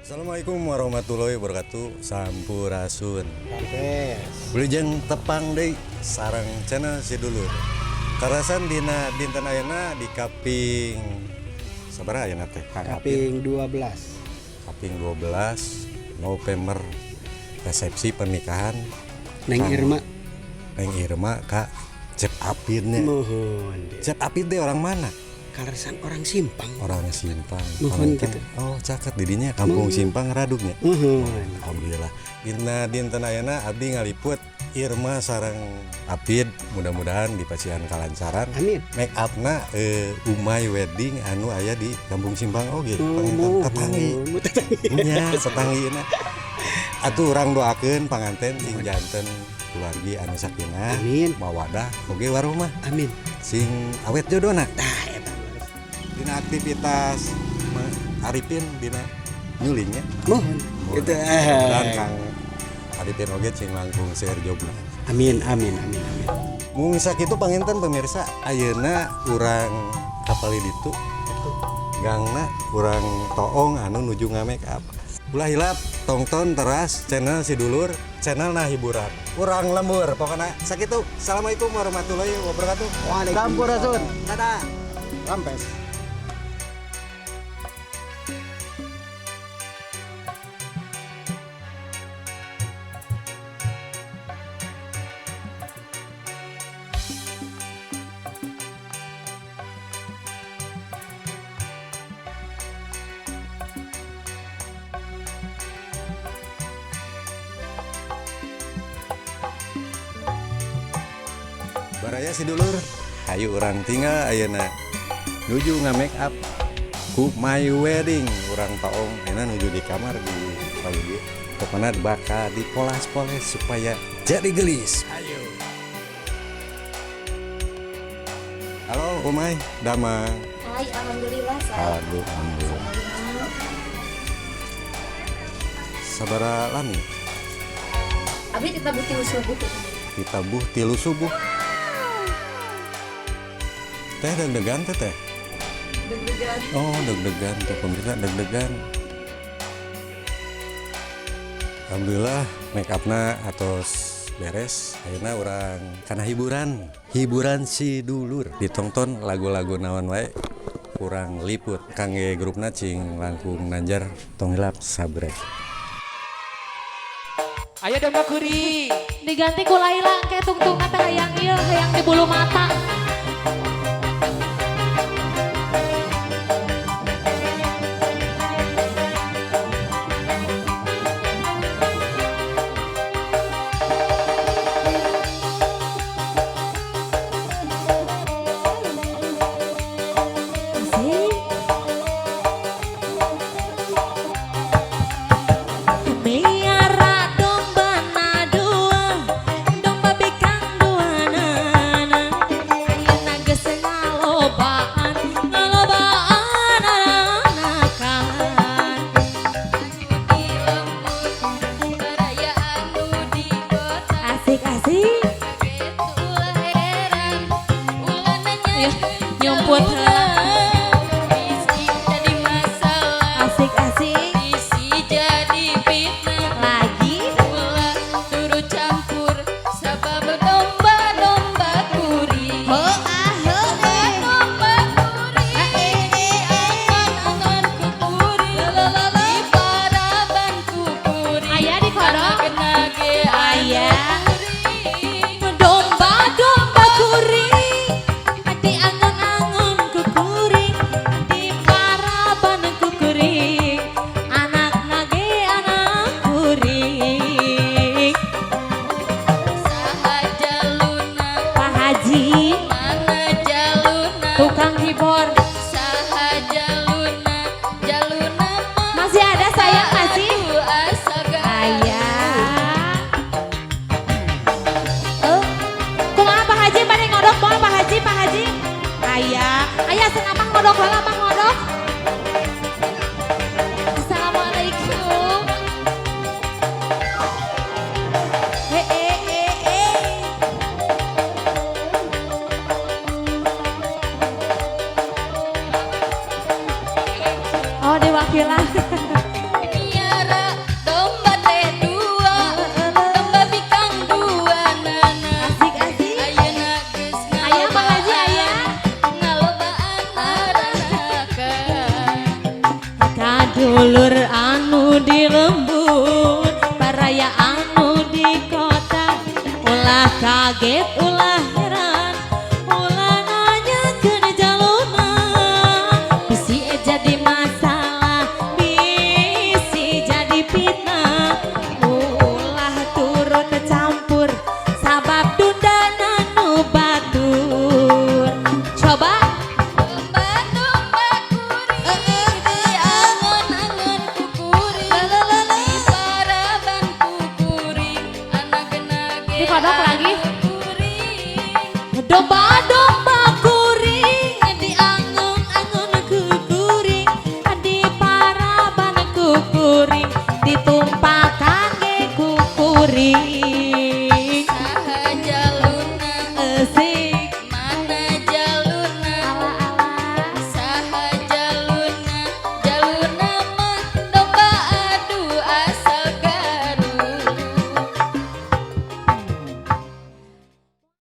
Assalamualaikum warahmatullahi wabarakatuh. Sampurasun. Rampes. Wilujeng tepang deui sareng channel Si Dulur. Karasan dina dinten ayeuna di kaping sabaraha ayeuna teh, Kang Apin? Kaping 12. Kaping 12 November, resepsi pernikahan Neng Kang Irma. Neng Irma ka Cep Apin nya. Mohon. Cep Apin teh orang mana? Kaleresan orang Simpang. Orang Simpang. Mohon Panginten. gitu. Oh, caket didinya kampung Simpang Radugnya. Mohon. Alhamdulillah. Dina dinten ayeuna abdi ngaliput Irma sareng Apid, mudah-mudahan dipasihan kalancaran. Amin. Make upna Umay Wedding anu aya di Kampung Simpang oge. Panginten Mohon. tetanggi. Nya tetanggina. Atuh urang doakeun panganten sing janten keluargi anu sakinah, Amin. mawadah oge warahmah. Amin. Sing awet jodona. Tah eta. Dina aktivitas Arifin dina nyulingnya. Mohon. Gitu. Dan Kang Arifin oge sing langkung seueur jobna. Amin, amin, amin, amin. Mung sakitu panginten pemirsa, ayeuna urang kapali ditu gangna urang toong anu nuju nga-make up. Ulah hilap tongton teras channel Si Dulur, channel nah hiburan. Urang lembur pokoknya sakitu. Assalamualaikum warahmatullahi wabarakatuh. Waalaikumsalam. Sampurasun. Dadah. Rampes. Baraya Si Dulur, hayu urang tinggal ayeuna nuju nga-make up ku My Wedding. Urang toong ayeuna nuju di kamar di pagi. Pokoknya bakal dipolas-poles supaya jadi gelis. Ayo. Halo Umay, damang? Hai, alhamdulillah saya. Aduh, alhamdulillah. Sabara lami? Abdi ditabuh 3 subuh. Ditabuh 3 subuh. Teh deg-degan teh teh? Deg-degan. Oh, deg-degan tuh pemirsa, deg-degan. Alhamdulillah make upna atos beres. Ayeuna urang kana hiburan, hiburan Si Dulur. Ditonton lagu-lagu naon wae kurang liput kangge grupna cing langkung nanjar, tong hilap subscribe. Ayo domba kuri. Diganti ku Laila engke tungtungna teh hayang ieu, hayang di bulu mata. Asik. Miara domba na dua, domba bikang dua nana. Kaget ulah heran, ulah nanyakeun jaluna. Bisi jadi masalah, bisi jadi fitnah. Ulah turut campur, sabab dundana nu batur. Coba. Domba-domba kuring diangon-angon ku kuring, diparaban ku kuring, anakna ge Dikodok lagi. anu kuring. Domba.